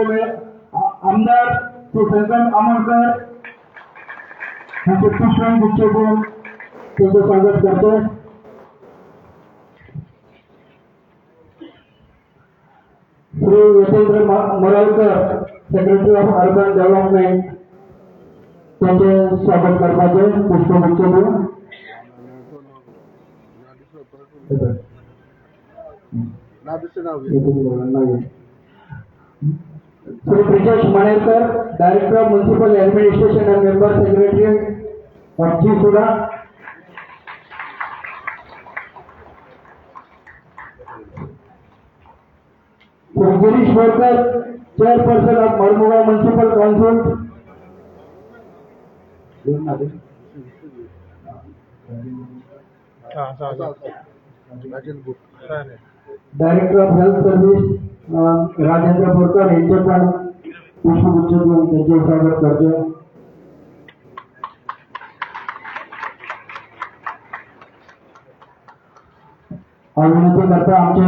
आमचे आमदार श्री संकल्प आमोणकर यांचे पुष्पगुच्छ देऊन त्यांचं स्वागत करतो. Shri Yatendra Maralkar, secretary of urban development, त्यांचे स्वागत करपाचें पुष्पगुच्छ दिवन. Shri Brijesh Manerkar, director of municipal administration and member secretary of GSUDA. Shri Girish Borkar, chairperson of Mormugao municipal council. Director of health service Rajendra Borkar यांचे पण पुष्पगुच्छ देऊन त्यांचे स्वागत करतो. विनंती करता आमचे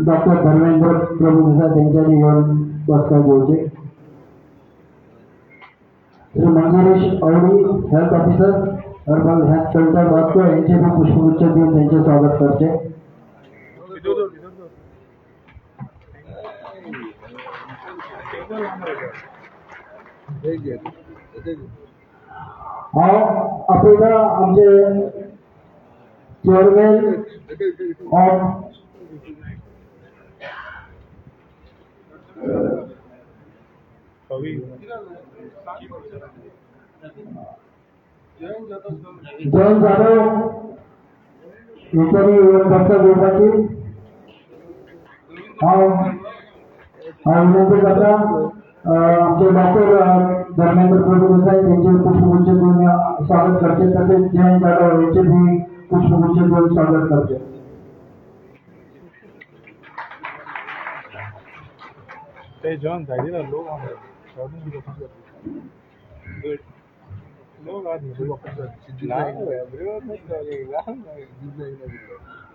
डॉक्टर धर्मेंद्र प्रभुदेसाई त्यांच्यानी येऊन बसका घेवचे. Shri Manjuresh Avadi, health officer, urban health centre Vasco यांचे पण पुष्पगुच्छ देऊन त्यांचे स्वागत करते. हांव आपयता आमचे चेअरमॅन ऑफ जयंत जाधव यांच्यानी बसका घेवपाची हांव विनंती करता. आमचे डॉक्टर धर्मेंद्र प्रभुदेसाई त्यांचे पुष्पगुच्छ देऊन स्वागत करचे, तसेच जयंत जाधव यांचे बी पुष्पगुच्छ देऊन स्वागत करचे.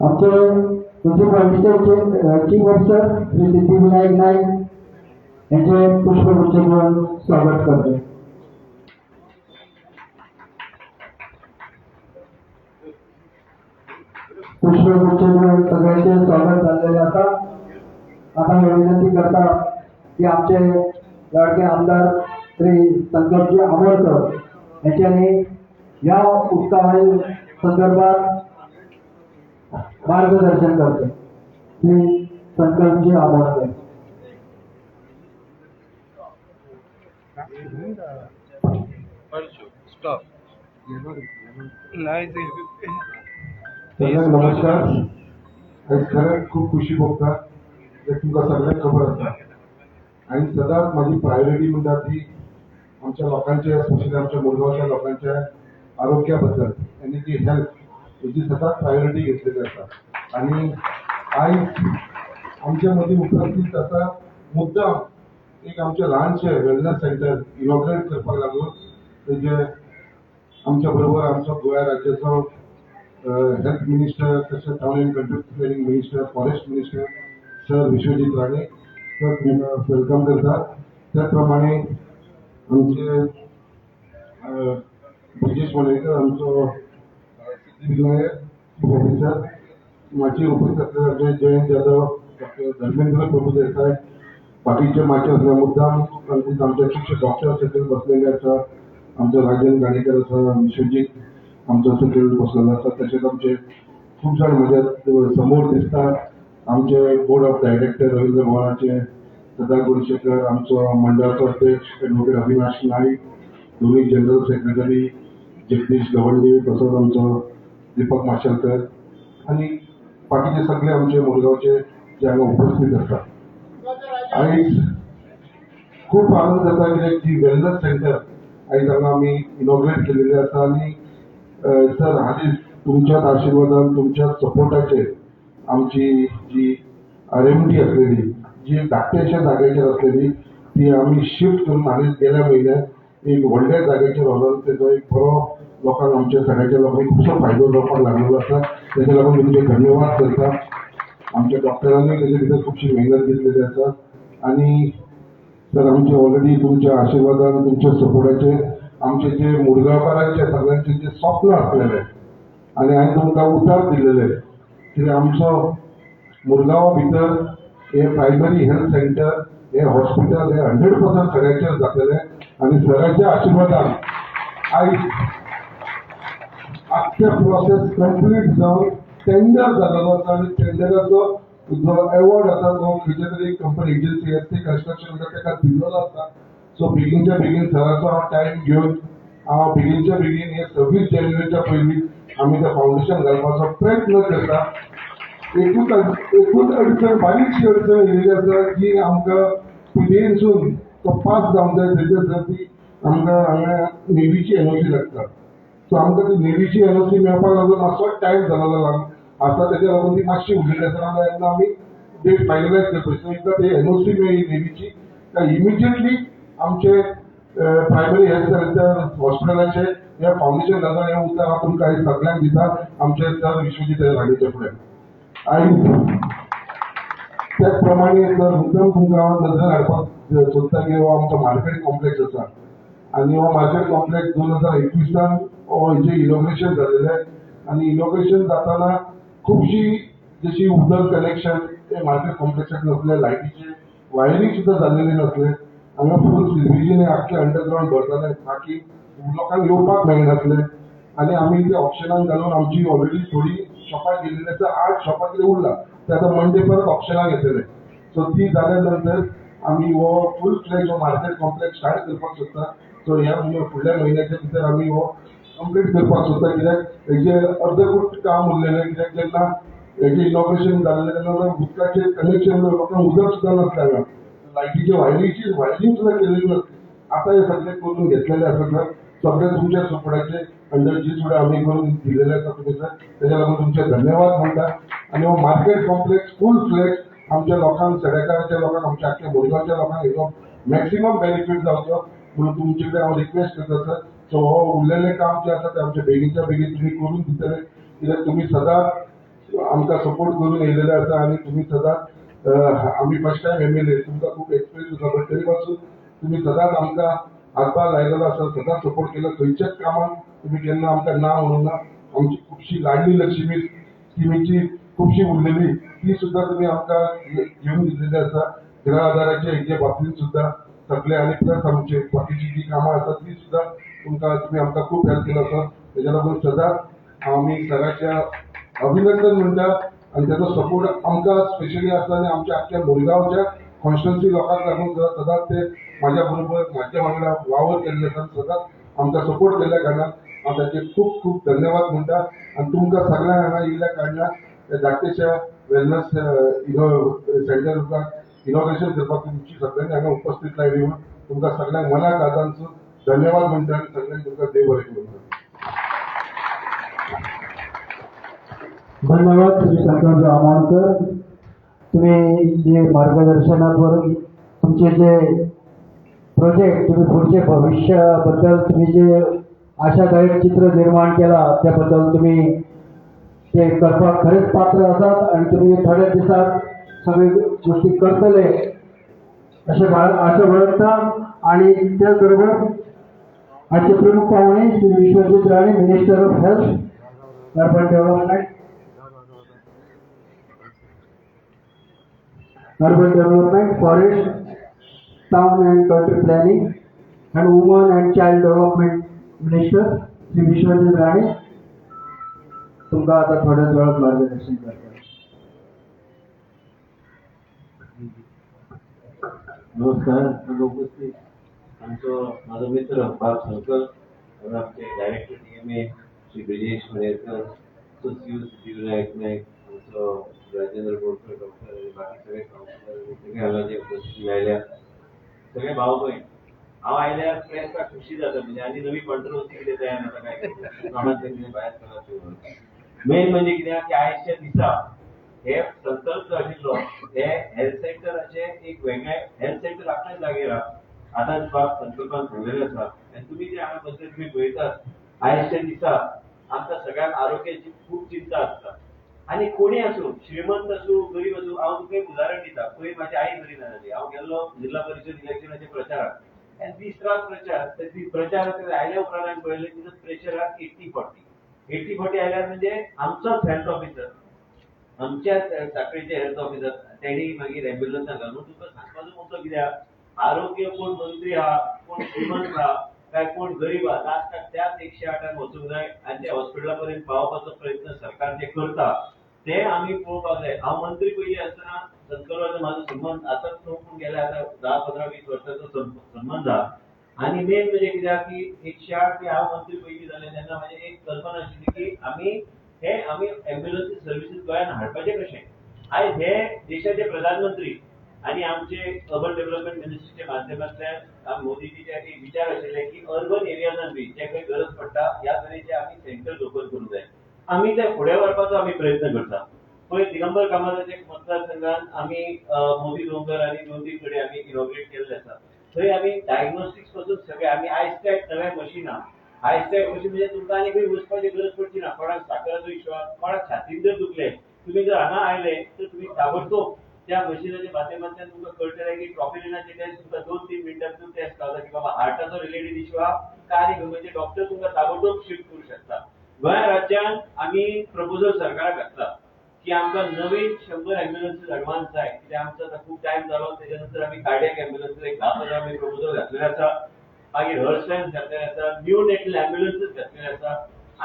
आमचे म्युन्सिपालिटीचे चीफ ऑफिसर श्री सिद्धिविनायक नाईक यांचे पुष्पगुच्छ देऊन स्वागत करते. पुष्पगुच्छ देऊन सगळ्यांचे स्वागत झालेले आसा. आता मी विनंती करता की आमचे लाडके आमदार श्री संकल्पजी आमोणकर यांच्यानी ह्या उत्सवा संदर्भात मार्गदर्शन करते. श्री संकल्पजी आमोणकर. सगळ्यांक नमस्कार. आयज खरेंच खूब खुशी भोगता, तुमकां सगळ्यांक खबर आसा. आनी सदांच म्हाजी प्रायोरिटी म्हणटा ती आमच्या लोकांच्या, स्पेशली आमच्या मुरगांवच्या लोकांच्या आरोग्या बद्दल आनी जी हेल्थ हेजी सदांच प्रायोरिटी घेतलेली आसा. आनी आयज आमच्या मदीं उपस्थित आसा मुद्दाम एक आमचें ल्हानशें वेलनस सेंटर इनॉग्रेट करपाक लागून तेजे आमच्या बरोबर आमचो गोंया राज्याचो हेल्थ मिनिस्टर, तशेंच town and country planning minister, forest minister sir Vishwajit Rane sir welcome करता. त्याच प्रमाणे आमचे ब्रिजेश मणेरकर, आमचो सिद्धिविनायक चीफ ऑफिसर, माचयेर उपस्थित आसलेले आमचे जयंत जाधव, डॉक्टर धर्मेंद्र प्रभुदेसाय, बाकीचे माचयेर आसले मुद्दाम आमचे खुबशे डॉक्टर सकयल बसलेले आसा. आमचो राजन गाणेकर आसा, विश्वजीत आमचो सकयल बसलेलो आसा. तशेंच आमचे खूब जाण म्हज्या समोर दिसता. आमचे बोर्ड ऑफ डायरेक्टर रवींद्र भवनाचे सदा गुणशेखर, आमचो मंडळाचो अध्यक्ष एडवोकेट अविनाश नाईक, दोन्ही जनरल सेक्रेटरी जगदीश गवंडे, तसोच आमचो दीपक माशेलकर आनी बाकीचे सगळे आमचे मुरगांवचे जे हांगा उपस्थित आसा. आयज खूब आनंद जाता कित्याक जी वेलनस सेंटर आयज हांगा आमी इनॉग्रेट केलेले आसा. आनी सर हालींच तुमच्याच आशिर्वादान, तुमच्याच सपोर्टाचेर आमची जी RMD आसलेली, जी धाकट्याशा जाग्याचेर आसलेली, ती आमी शिफ्ट करून हालींच गेल्या म्हयन्याक एक व्हडल्या जाग्याचेर व्हरून तेजो एक बरो लोकांक, आमच्या सगळ्याच्या लोकांक खुबसो फायदो जावपाक लागलेलो आसा. तेका लागून तुमचे धन्यवाद करता. आमच्या डॉक्टरांनी तेजे भितर खुबशी मेहनत घेतलेली आसा. आनी सर आमचे ऑलरेडी तुमच्या आशिर्वादान, तुमच्या सपोर्टाचे आमचे जे मुरगांवकारांचे सगळ्यांचे जे स्वप्न आसलेले आनी हांवें तुमकां उतर दिल्लेले की आमचो मुरगांवा भितर हे प्रायमरी हेल्थ सेंटर, हे हॉस्पिटल हे 100% सगळ्यांचेर जातले आनी सगळ्यांच्या आशिर्वादान आयज आख्खे प्रोसेस कंप्लीट जावन टेंडर जालेलो आसा आनी टेंडराचो जो एवॉर्ड आसा तो खंयच्या तरी कंपनी एजन्सी आसा ती कन्स्ट्रक्शन ताका दिल्लो आसा. सो बेगीनच्या बेगीन सराचो हांव टायम घेवन हांव बेगीनच्या बेगीन हे 26 जानेवारीच्या पयलीं आमी तें फावंडेशन घालपाचो प्रयत्न करता. एकूच एकूच अडचण, बारीकशी अडचण येयलेली आसा जी आमकां पिडेनसून तो पास जावंक जाय, थंयसर सर ती आमकां हांगा नेवीची एनओसी लागता. सो आमकां ती नेवीची एनओसी मेळपाक लागून मातसो टायम जालेलो आसा, तेज्या लागून ती मातशी उरलेली आसा. तेन्ना आमी डेट फायनलायज करता. सो एकदां ती एनओसी मेळ्ळी नेवीची काय इमिजिएटली आमचे प्रायमरी हेल्थ सेंटर हॉस्पिटलाचे हे फावंडेशन घालता. हें उतर हांव तुमकां सगळ्यांक दिता आमचे सर विश्वजीत राणेच्या फुडें. आनी त्याच प्रमाणे सर मुद्दम तुमकां हांव नदरेन हाडपाक सोदता की हो आमचो मार्केट कॉम्प्लेक्स आसा आनी हो मार्केट कॉम्प्लेक्स 2021 हो हेजें इनॉग्रेशन जालेलें आनी इनॉग्रेशन जाताना खुबशी जशी उदक कनेक्शन ते मार्केट कॉम्प्लेक्साक नासलें, लायटीचे वायरींग सुद्दां जाल्लेली नासलें. हांगा फूल सिवरेजीन आख्खें अंडरग्रावंड भरतालें, बाकी लोकांक येवपाक मेळनासलें आनी आमी ते ऑप्शनाक घालून आमची ऑलरेडी थोडी शॉपां गेल्ली आसा, 8 शॉपां कितें उरला ते आतां मंडे परत ऑप्शनाक येतले. सो ती जाल्या नंतर आमी हो फूल फ्लॅज हो मार्केट कॉम्प्लेक्स स्टार्ट करपाक सोदता. सो ह्या फुडल्या म्हयन्याच्या भितर आमी हो कंप्लीट करपाक सोदता, कित्याक हेजें अर्दकूट काम उरलेलें. कित्याक जेन्ना हेजें इनॉग्रेशन जाल्लें तेन्ना उदकाचें कनेक्शन लोकांक उदक सुद्दां नासलें, हांगा लायटीचे वायरीची वायरींग सुद्दां केलेली नासली. आतां हें सगळें करून घेतलेलें आसा सर, सगळें तुमच्या सपोर्टाचे अंडर जी सुद्दां आमी करून दिलेलें आसा तुमी सर, तेज्या लागून तुमचें धन्यवाद म्हणटा. आनी हो मार्केट कॉम्प्लेक्स फूल फ्लॅज आमच्या लोकांक, सडेकाराच्या लोकांक, आमच्या आख्ख्या मुरगांवच्या लोकांक हेजो मॅक्सिमम बेनिफीट जावचो म्हणून तुमचे कडेन हांव रिक्वेस्ट करता सर. सो हो उरलेलें काम जें आसा तें आमच्या बेगीनच्या बेगीन तुमी करून दितले, कित्याक तुमी सदांच आमकां सपोर्ट करून येयलेले आसा आनी तुमी सदांच आमी फर्स्ट टायम एमएलए, तुमकां खूब एक्सपिरियन्स आसा, बट तरी पासून तुमी सदांच आमकां हातभार लायलेलो आसा, सदांच सपोर्ट केलो. खंयच्याच कामाक तुमी केन्ना आमकां ना म्हणूंक ना. आमची खुबशी लाडली लक्ष्मी स्किमीची खुबशी उरलेली ती सुद्दां तुमी आमकां घेवन दिल्लेली आसा. गृह आधाराचे हेजे बाबतींत सुद्दां सगळे आनी प्लस आमचे बाकीची जी कामां आसा ती सुद्दां तुमकां तुमी आमकां खूब हेल्प केलो आसा. तेज्या लागून सदांच आमी सगळ्याच्या अभिनंदन म्हणटा आनी तेजो सपोर्ट आमकां स्पेशली आसा आनी आमच्या आख्ख्या मुरगांवच्या कॉन्स्टिट्युन्सी लोकांक लागून सदांच ते म्हाज्या बरोबर म्हाज्या वांगडा वावर केल्ले आसा, सदांच आमकां सपोर्ट केल्ल्या कारणान हांव ताचे खूब खूब धन्यवाद म्हणटा. आनी तुमकां सगळ्यांक हांगा येयल्ल्या कारणान त्या धाकटेच्या वेलनस सेंटर इनॉग्रेशन करपाक तुमची सगळ्यांनी हांगा उपस्थित लायली म्हणून तुमकां सगळ्यांक मना काळजांतसून धन्यवाद म्हणटा आनी सगळ्यांक तुमकां देव बरें करूं. धन्यवाद श्री संतोष आमोणकर, तुम्ही जे मार्गदर्शनावर तुमचे जे प्रोजेक्ट तुम्ही पुढचे भविष्याबद्दल तुम्ही जे आशादायक चित्र निर्माण केला त्याबद्दल तुम्ही ते करपाक खरेंच पात्र आसात आनी तुमी थोड्या दिसात सगळे गोष्टी करतले अशें आशा बाळगता. आनी त्याच बरोबर आजचे प्रमुख पाहुणे Shri Vishwajit Rane, minister of health, urban development, forest, town and country planning and woman and child development minister Shri Vishwajit Rane तुमकां आतां थोड्याच वेळात मार्गदर्शन करता. नमस्कार. हांगा उपस्थित आमचो म्हाजो मित्र बाब सरकर, आमचे director DMA Shri Brijesh Manerkar, सचिव सिद्धीविनायक नायक, आमचो राजेंद्र बोरकर डॉक्टर आनी बाकी सगळे कावन्सिलर सगळे हांगा जे उपस्थिती आयल्या सगळे भाव भयण. हांव आयल्यार प्रेसाक खुशी जाता, म्हणजे आनी नवी कॉन्ट्रोवर्सी कितें तयार जाता काय कोणाक कितें भायर सरला. मेन म्हणजे कितें की आयच्या दिसा हे संकल्प जो आशिल्लो हे हेल्थ सेंटराचे एक वेगळे हेल्थ सेंटर आपल्याच जागेर आतांच बाब संकल्पान सांगलेले आसा. आनी तुमी जे हांगा बसले तुमी पळयतात आयच्या दिसा आमकां सगळ्यांक आरोग्याची खूब चिंता आसता. आनी कोणी आसूं, श्रीमंत आसूं गरीब आसूं, हांव तुका एक उदाहरण दिता. पयर म्हाजी आई बरी ना जाली, हांव गेल्लो जिल्हा परिशद इलेक्शनाच्या प्रचाराक आनी दीस रात प्रचार. प्रचार आयल्या उपरांत हांवें पळयलें तिचो प्रेशर आहा 80-40. 80-40 आयल्यार म्हणजे आमचोच हेल्थ ऑफिसर, आमच्याच साखळीचे हेल्थ ऑफिसर तेणी मागीर एम्ब्युलन्सान घालून. तुका सांगपाचो मुद्दो कित्याक, आरोग्य कोण मंत्री आहा, कोण श्रीमंत आहा काय कोण गरीब आहा, लास्टाक त्याच 108 वचूंक जाय आनी ते हॉस्पिटला पर्यंत पावोवपाचो प्रयत्न सरकार जे करता ते आमी पळोवपाक जाय. हांव मंत्री पयलीं आसतना संकल्पाचो म्हाजो संबंद आतांच न्हू, पूण गेल्या आतां 10-15-20 वर्सांचो संबंद आहा. आनी मेन म्हणजे कित्याक की 108 हांव मंत्री पयलीं जालें तेन्ना म्हाजी एक कल्पना आशिल्ली की आमी हे आमी एम्ब्युलन्सी सर्विसीस गोंयांत हाडपाचें कशें. आयज हे देशाचे प्रधानमंत्री आनी आमचे अर्बन डेव्हलपमेंट मिनिस्ट्रीच्या माध्यमांतल्यान मोदीजीचे एक विचार आशिल्ले की अर्बन एरियाजान बी जे खंय गरज पडटा ह्या तरेचे आमी सेंटर्स ओपन करूंक जाय. आमी ते फुडें व्हरपाचो आमी प्रयत्न करता. पयर दिगंबर कामताच्या मतदारसंघात आमी मोदी दोंगर आनी 2-3 कडेन आमी इनॉग्रेट केल्ले आसा. थंय आमी डायग्नोस्टिक्स पासून सगळे आमी आयस्टॅट नवे मशिनां, आयस्टॅट मशीन म्हणजे तुमकां आनी खंय वचपाची गरज पडची ना. कोणाक साकराचो इश्यू आहा, कोणाक छातीन जर दुखलें, तुमी जर हांगा आयले तर तुमी ताबडतोब त्या मशिनाच्या माध्यमांतल्यान तुमकां कळटलें की ट्रॉपिलिनाचे टेस्ट तुमकां 2-3 मिनटां भितर टेस्ट गावता की बाबा हार्टाचो रिलेटेड इश्यू आहा काय आनी खंयचे डॉक्टर तुमकां ताबडतोब शिफ्ट करूं शकता. गोंय राज्यान आमी प्रपोजल सरकाराक घातला की आमकां नवीन 100 एम्ब्युलन्सीस एडवान्स जाय, कित्याक आमचो आतां खूब टायम जालो. तेच्या नंतर आमी कार्डियक एम्ब्युलन्सीस एक 10,000 आमी प्रपोजल घातलेले आसा, मागीर हर्स घातलेले आसा, न्यू नेटल एम्ब्युलन्सीस घातलेले आसा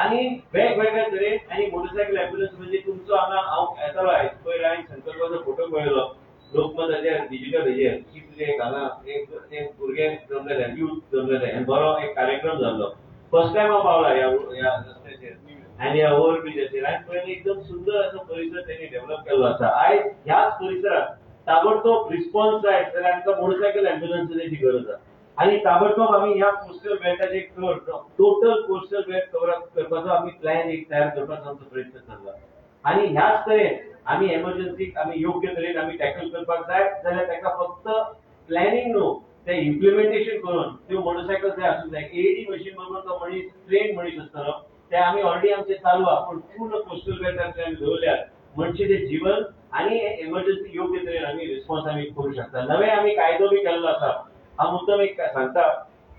आनी वेगवेगळ्या तरेन. आनी मोटरसायकल एम्ब्युलन्स म्हणजे तुमचो हांगा हांव येतालो आयज पयर हांवें संकल्पाचो फोटो पळयलो लोकमताच्या डिजिटल हेजेर की तुजें एक हांगा एक भुरगें जमलेलें, यूथ जमलेलें आनी बरो एक कार्यक्रम जाल्लो. फर्स्ट टायम हांव पावला ह्या रस्त्याचेर आनी ह्या ओवर ब्रिजाचेर. हांवें पळयलें एकदम सुंदर असो परिसर तेणी डेव्हलप केल्लो आसा. आयज ह्याच परिसरात ताबडतोब रिस्पॉन्स जाय जाल्यार आमकां मोटरसायकल एम्ब्युलन्साची गरज आसा. आनी ताबडतोब आमी ह्या कोस्टल बेल्टाचे टोटल कोस्टल बेल्ट कवर करपाचो आमी प्लॅन एक तयार करपाचो आमचो प्रयत्न चल्ला. आनी ह्याच तरेन आमी एमर्जन्सीक आमी योग्य तरेन आमी टॅकल करपाक जाय जाल्यार ताका फक्त प्लॅनिंग न्हू, ते इम्प्लिमेंटेशन करून त्यो मोटरसायकल जाय आसूंक जाय. एईडी मशीन बरोबर तो मनीस ट्रेन मनीस आसतलो, ते आमी ऑलरेडी आमचे चालू आहा, पूण पूर्ण कोस्टल बेल्टाचे आमी दवरल्यात म्हणजे ते जीवन आनी एमर्जन्सी योग्य तरेन आमी रिस्पॉन्स आमी करूं शकता. नवे आमी कायदो बी केल्लो आसा. हांव मुद्दम एक सांगता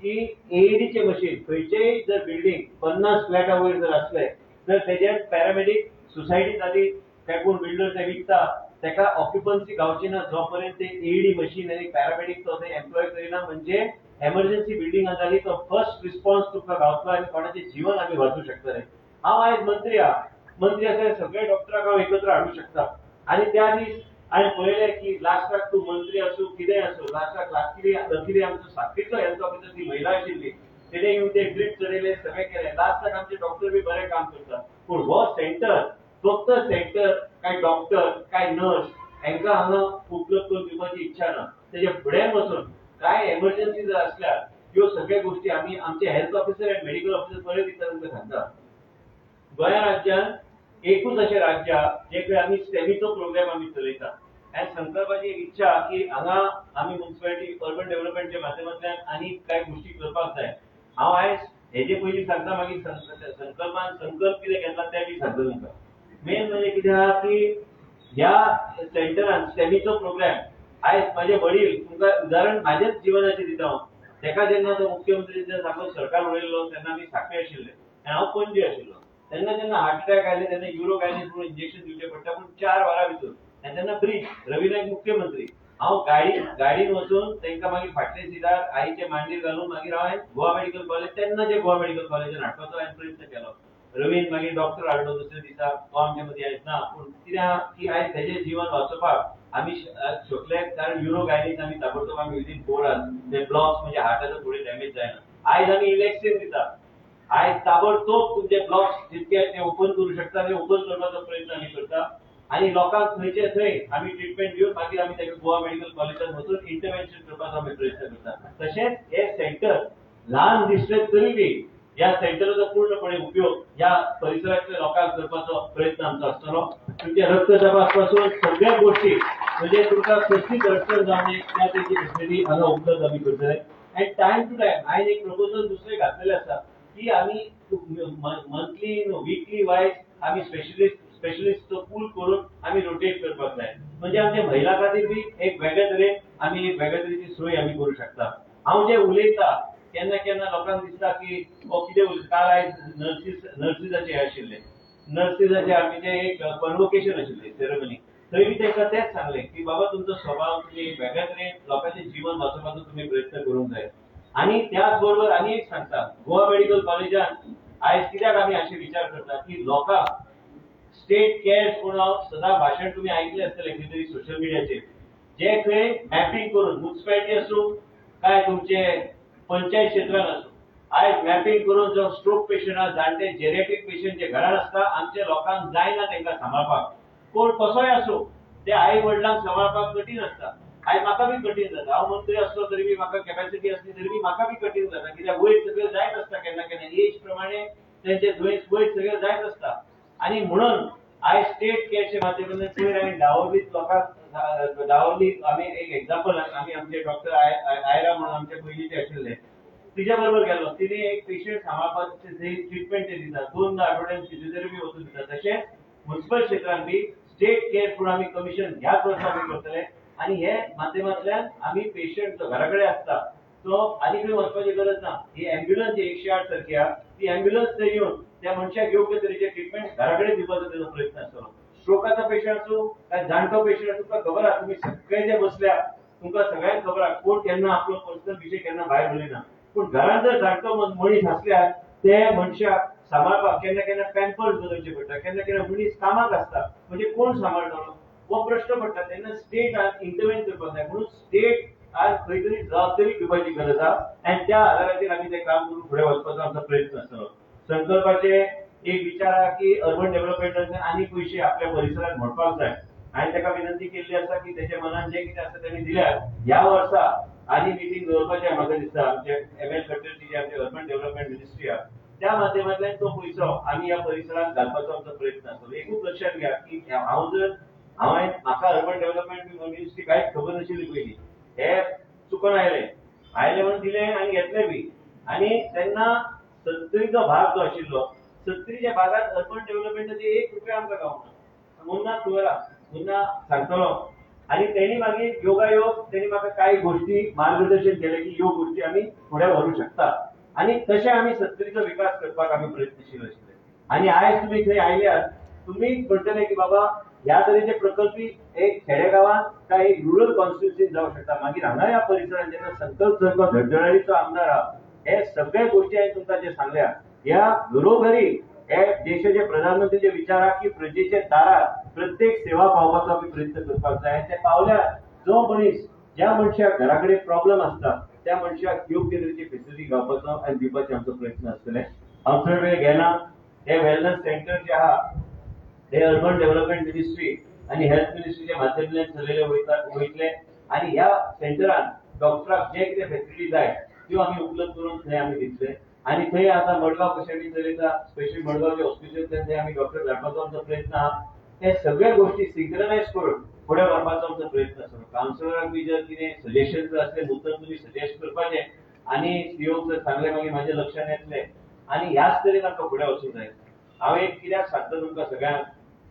की एईडीचे मशीन खंयचेय जर बिल्डींग 50 फ्लॅटा वयर जर आसले तर तेजेर पॅरामेडीक सोसायटी जाली काय कोण बिल्डर ते विकता ताका ऑक्युपन्सी गावची ना जो पर्यंत ते एईडी मशीन आनी पॅरामेडीक तो थंय एम्प्लॉय करिना. म्हणजे एमर्जन्सी बिल्डिंग जाली तो फर्स्ट रिस्पॉन्स तुमकां गावतलो आनी कोणाचें जीवन आमी वाचूं शकतले. हांव आयज मंत्री आहा, मंत्री आसल्यार सगळे डॉक्टरांक हांव एकत्र हाडूंक शकता. आनी त्या दीस हांवें पळयलें की लास्टाक तूं मंत्री आसूं कितेंय आसूं, लास्टाक लकीली आमचो साखळीचो हेल्थ ऑफिसर ती महिला आशिल्ली, तेणें येवन ते ड्रीप चडयले, सगळें केलें. लास्टाक आमचे डॉक्टर बी बरें काम करता. पूण हो सेंटर फक्त सेंटर काय डॉक्टर काय नर्स हांकां हांगा उपलब्ध करून दिवपाची इच्छा ना. तेजे फुडें वचून काय एमर्जन्सी जर आसल्यार ह्यो सगळ्यो गोश्टी आमी आमचे हेल्थ ऑफिसर आनी मेडिकल ऑफिसर बरे दिता तुमकां सांगता. गोंया राज्यांत एकूच अशें राज्य आहा जे खंय आमी स्टेमीचो प्रोग्राम आमी चलयता. आनी संकल्पाची एक इच्छा की हांगा आमी मुन्सिपालिटी अर्बन डेव्हलपमेंटच्या माध्यमांतल्यान आनी कांय गोश्टी करपाक जाय. हांव आयज हेजे पयलीं सांगता, मागीर संकल्पान संकल्प कितें घेतला तें बी सांगता तुमकां. मेन म्हणजे कितें आहा की ह्या सेंटरान स्टेमीचो प्रोग्राम आयज म्हाजे वडील तुमकां उदाहरण म्हाजेच जिवनाचें दिता हांव. तेका जेन्ना तो मुख्यमंत्री जेन्ना सामको सरकार उलयल्लो तेन्ना आमी साखळे आशिल्ले आनी हांव पणजे आशिल्लो. तेन्ना जेन्ना हार्ट अटॅक आयले तेन्ना युरो गायनीस म्हणून इंजेक्शन दिवचें पडटा, पूण 4 वरां भितर. आनी तेन्ना ब्रिज रवी नायक मुख्यमंत्री, हांव गाडीन वचून तांकां मागीर फाटले सिटार आईचे मांडीर घालून मागीर हांवें गोवा मेडिकल कॉलेज तेन्ना जे गोवा मेडिकल कॉलेजान हाडपाचो हांवें प्रयत्न केलो. रवीन मागीर डॉक्टर हाडलो दुसऱ्या दिसा, तो आमचे मदीं आयज ना, पूण कितें आहा की आयज तेजें जीवन वाचोवपाक आमी शकले, कारण युरो गायनीस आमी ताबडतोब आमी विदीन 4 आवर्स ते ब्लॉक्स म्हणजे हार्टाचो थोडे डॅमेज जायना. आयज आमी इलेक्शन दिता, आयज ताबडतोब तुमचे ब्लॉक्स जितके ते ओपन करूं शकता ते ओपन करपाचो प्रयत्न आमी करता आनी लोकांक थंयचे थंय आमी ट्रिटमेंट दिवन मागीर आमी ताका गोवा मेडिकल कॉलेजान वचून इंटरवेन्शन करपाचो आमी प्रयत्न करता. तशेंच हे सेंटर ल्हान दिसले तरी बी ह्या सेंटराचो पूर्णपणे उपयोग ह्या परिसरांतल्या लोकांक करपाचो प्रयत्न आमचो आसतलो. तुमचे रक्त तपास पासून सगळ्या गोष्टी म्हणजे तुमकां कसलीच अडचण जावं नये त्या तेची फेसिलिटी हांगा उपलब्ध आमी करतले. आनी टायम टू टायम हांवें एक प्रपोजल दुसरें घातलेलें आसा की आमी मंथली न्हू वीकली वायज आमी स्पेशलिस्ट स्पेशलिस्टचो पूल करून आमी रोटेट करपाक जाय. म्हणजे आमच्या महिला खातीर बी एक वेगळे तरेन आमी एक वेगळे तरेची सोय आमी करूं शकता. हांव जे उलयता केन्ना केन्ना लोकांक दिसता की हो कितें उलयता. काल आयज नर्सीसाचे हे आशिल्ले, नर्सीसाचे आमी जे एक कॉन्वोकेशन आशिल्ले सेरेमनी, थंय बी तांकां तेंच सांगलें की बाबा तुमचो स्वभाव तुमी एक वेगळ्या तरेन लोकांचें जीवन वाचोवपाचो तुमी प्रयत्न करूंक जाय. आनी त्याच बरोबर आनी एक सांगता, गोवा मेडिकल कॉलेजान आयज कित्याक आमी अशे विचार करता की लोकांक स्टेट केअर्स म्हणून हांव सदां भाशण तुमी आयकलें आसतलें खंय तरी सोशल मिडियाचेर, जे खंय मॅपिंग करून मुन्सिपालिटी आसूं काय तुमचे पंचायत क्षेत्रान आसूं, आयज मॅपिंग करून जो स्ट्रोक पेशंट आसा, जाणटे जेरेट्रीक पेशंट जे घरान आसता, आमच्या लोकांक जायना तांकां सांबाळपाक. कोण कसोय आसूं ते आई वडिलांक सांबाळपाक कठीण आसता. आयज म्हाका बी कठीण जाता, हांव मंत्री आसलो तरी बी म्हाका कॅपॅसिटी आसली तरी बी म्हाका बी कठीण जाता, कित्याक वयर सगळें जायत आसता. केन्ना केन्ना एज प्रमाणे तेंचे दुयेंस वयर सगळें जायत आसता. आनी म्हणून आयज स्टेट केअरच्या माध्यमांतल्यान पयर हांवें दावोलीत लोकांक, दावोली आमी एक एग्जाम्पल, आमी आमचे डॉक्टर आयरा म्हणून आमचे पयलींचे आशिल्ले, तिच्या बरोबर गेलो, तिणे एक पेशंट सांबाळपाचे ट्रिटमेंट ते दिता, 2 आठवड्यान फिजियोथेरपी वचून दिता. तशेंच मुन्सिपल क्षेत्रान बी स्टेट केअर म्हणून आमी कमिशन ह्याच वर्सा आमी करतले. आनी हे माध्यमांतल्यान आमी पेशंट जो घरा कडेन आसता तो आनी खंय वचपाची गरज ना. ही एम्ब्युलन्स जी 108 सारकी आहा ती एम्ब्युलन्स थंय येवन त्या मनशाक योग्य तरेचे ट्रिटमेंट घरा कडेन दिवपाचो तेजो प्रयत्न आसतलो. स्ट्रोकाचो पेशंट आसूं काय जाणटो पेशंट आसूं, तुमकां खबर आहा, तुमी सगळे जे बसल्या तुमकां सगळ्यांक खबर आहा कोण केन्ना आपलो पर्सनल विशय केन्ना भायर उलयना. पूण घरांत जर जाणटो मनीस आसल्यार ते मनशाक सांबाळपाक केन्ना केन्ना पॅम्पर्स बदलचे पडटा, केन्ना केन्ना मनीस कामाक आसता, म्हणजे कोण सांबाळटलो हो प्रश्न पडटा. तेन्ना स्टेटान इंटरवेन करपाक जाय. म्हणून स्टेट आज खंय तरी जबाबदारी घेवपाची गरज आहा आनी त्या आधाराचेर आमी तें काम करून फुडें वचपाचो आमचो प्रयत्न आसतलो. संकल्पाचे एक विचार आहा की अर्बन डेव्हलपमेंटान आनी पयशे आपल्या परिसरात मोडपाक जाय. हांवें ताका विनंती केल्ली आसा की तेच्या मनान जें कितें आसा तेणी दिल्यार ह्या वर्सा आनी मिटींग दवरपाचें म्हाका दिसता. आमचे एम एल खट्टरची जी आमची अर्बन डेव्हलपमेंट मिनिस्ट्री आहा त्या माध्यमांतल्यान तो पयसो आमी ह्या परिसरात घालपाचो आमचो प्रयत्न आसतलो. एकूच लक्षात घ्या की हांव जर हांवें म्हाका अर्बन डेव्हलपमेंट मिनिस्ट्री कांयच खबर नाशिल्ली पयलीं, हे चुकोन आयले आयले म्हणून दिले आनी घेतले बी. आनी तेन्ना सत्तरीचो भाग जो आशिल्लो, सत्तरीच्या भागात अर्बन डेव्हलपमेंटाचे 1 रुपया आमकां गावना. मुन्ना खबर आहा, मुन्ना सांगतलो. आनी तेणी मागीर योगायोग तेणी म्हाका कांय गोश्टी मार्गदर्शन केलें की ह्यो गोश्टी आमी फुडें व्हरूंक शकता आनी तशें आमी सत्तरीचो विकास करपाक आमी प्रयत्नशील आशिल्ले. आनी आयज तुमी थंय आयल्यात तुमी म्हणटले की बाबा ह्या तरेचे प्रकल्पी एक खेडेगांवांत काय एक रुरल कॉन्स्टिट्युन्सीन जावंक शकता. मागीर हांगा ह्या परिसरांत जेन्ना संकल्प सारको धडधडाणीचो आमदार आहा, हे सगळे गोश्टी हांवें तुमकां जे सांगल्या ह्या घरोघरी हे देशाचे प्रधानमंत्रीचे विचार आहा की प्रजेच्या दारार प्रत्येक सेवा पावपाचो आमी प्रयत्न करपाक जाय. ते पावल्यार जो मनीस ज्या मनशाक घरा कडेन प्रॉब्लम आसता त्या मनशाक योग्य तरेची फेसिलिटी गावपाचो आनी दिवपाचो आमचो प्रयत्न आसतले. हांव चड वेळ घेना. हे वेलनस सेंटर जे आहा हे अर्बन डेव्हलपमेंट मिनिस्ट्री आनी हेल्थ मिनिस्ट्रीच्या माध्यमांतल्यान चलयले वयतले आनी ह्या सेंटरान डॉक्टराक जे कितें फेसिलिटी जाय त्यो आमी उपलब्ध करून थंय आमी दितले. आनी थंय आतां मडगांव कशें आमी चलयता, स्पेशली मडगांवचे हॉस्पिटल थंय आमी डॉक्टर धाडपाचो आमचो प्रयत्न आहा. हे सगळे गोश्टी सिंक्रनायज करून फुडें व्हरपाचो आमचो प्रयत्न आसतलो. कावन्सिलराक बी जर कितें सजेशन जर आसलें मुद्दम तुमी सजेस्ट करपाचें आनी सीओक जर सांगलें मागीर म्हाज्या लक्षांत येतलें आनी ह्याच तरेन आमकां फुडें वचूंक जाय. हांव एक कित्याक सांगता तुमकां सगळ्यांक,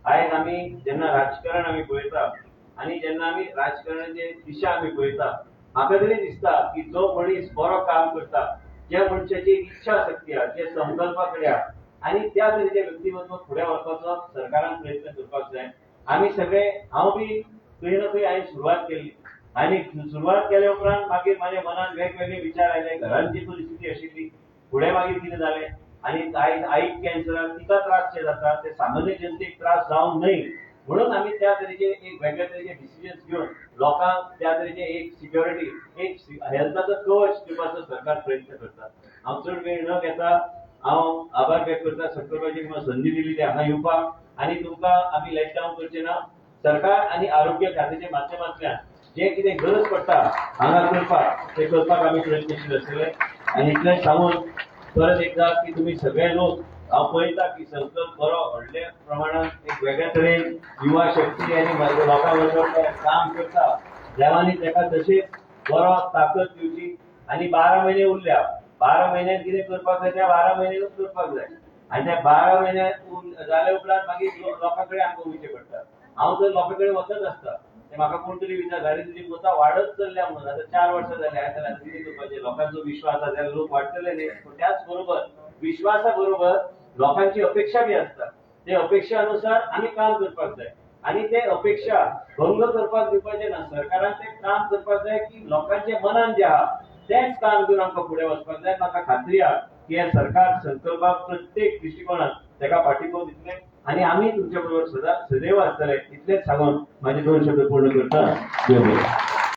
आयज आमी जेन्ना राजकारण आमी पळयता आनी जेन्ना आमी राजकारणाचे दिशा आमी पळयता, म्हाका तरी दिसता की जो मनीस बरो काम करता, ज्या मनशाची इच्छा शक्ती आहा, जे संकल्पा कडेन आहा आनी त्या तरेचे व्यक्तिमत्व फुडें व्हरपाचो सरकारान प्रयत्न करपाक जाय. आमी सगळे, हांव बी खंय ना खंय हांवें सुरवात केली आनी सुरवात केल्या उपरांत मागीर म्हाज्या मनान वेगवेगळे विचार आयले. घरांत जी परिस्थिती आशिल्ली फुडें मागीर कितें जालें आनी आईक कॅन्सराक तिका त्रास जे जाता ते सामान्य जनतेक त्रास जावंक न्हय म्हणून आमी त्या तरेचे एक वेगळे तरेचे डिसिजन्स घेवन लोकांक त्या तरेचे एक सिक्युरिटी, एक हेल्थाचो कवच दिवपाचो सरकार प्रयत्न करता. हांव चड वेळ न घेता हांव आभार व्यक्त करता संकल्पाची म्हाका संदी दिली ती हांगा येवपाक आनी तुमकां आमी let down करचे ना. सरकार आनी आरोग्य खात्याच्या माध्यमांतल्यान जे कितें गरज पडटा हांगा करपाक ते करपाक आमी प्रयत्नशील आसतले. आनी इतलें सांगून परत एकदा की तुमी सगळे लोक, हांव पळयता की संकल्प बरो व्हडल्या प्रमाणात एक वेगळ्या तरेन युवा शक्ती आनी लोकां बरोबर काम करता, देवांनी ताका तशेंच बरो ताकद दिवची. आनी 12 म्हयने उरल्या, 12 म्हयन्यान कितें करपाक जाय त्या 12 म्हयन्यानूच करपाक जाय. आनी ते 12 म्हयने जाले उपरांत मागीर लोकां कडेन आमकां वयचें पडटा. हांव तर लोकां कडेन वचत आसता. ते म्हाका कोण तरी विचारता, आरे तुजी मतां वाडत चल्ल्या म्हणून, आतां 4 वर्सां जालीं, हांवें सांगलें आतां कितें करपाचें, लोकांचो विश्वास आसा जाल्यार लोक वाडटले न्ही. पूण त्याच बरोबर विश्वासा बरोबर लोकांची अपेक्षा बी आसता, ते अपेक्षा अनुसार आमी काम करपाक जाय आनी ते अपेक्षा भंग करपाक दिवपाचें ना. सरकारान तें काम करपाक जाय की लोकांच्या मनान जें आहा तेंच काम करून आमकां फुडें वचपाक जाय. म्हाका खात्री आहा की हें सरकार संकल्पाक प्रत्येक दृश्टिकोणान ताका पाठिंबो दितलें आनी आमी तुमच्या बरोबर सदा सदैव आसतले. इतलेंच सांगून म्हाजे 2 शब्द पूर्ण करता. देव बरें.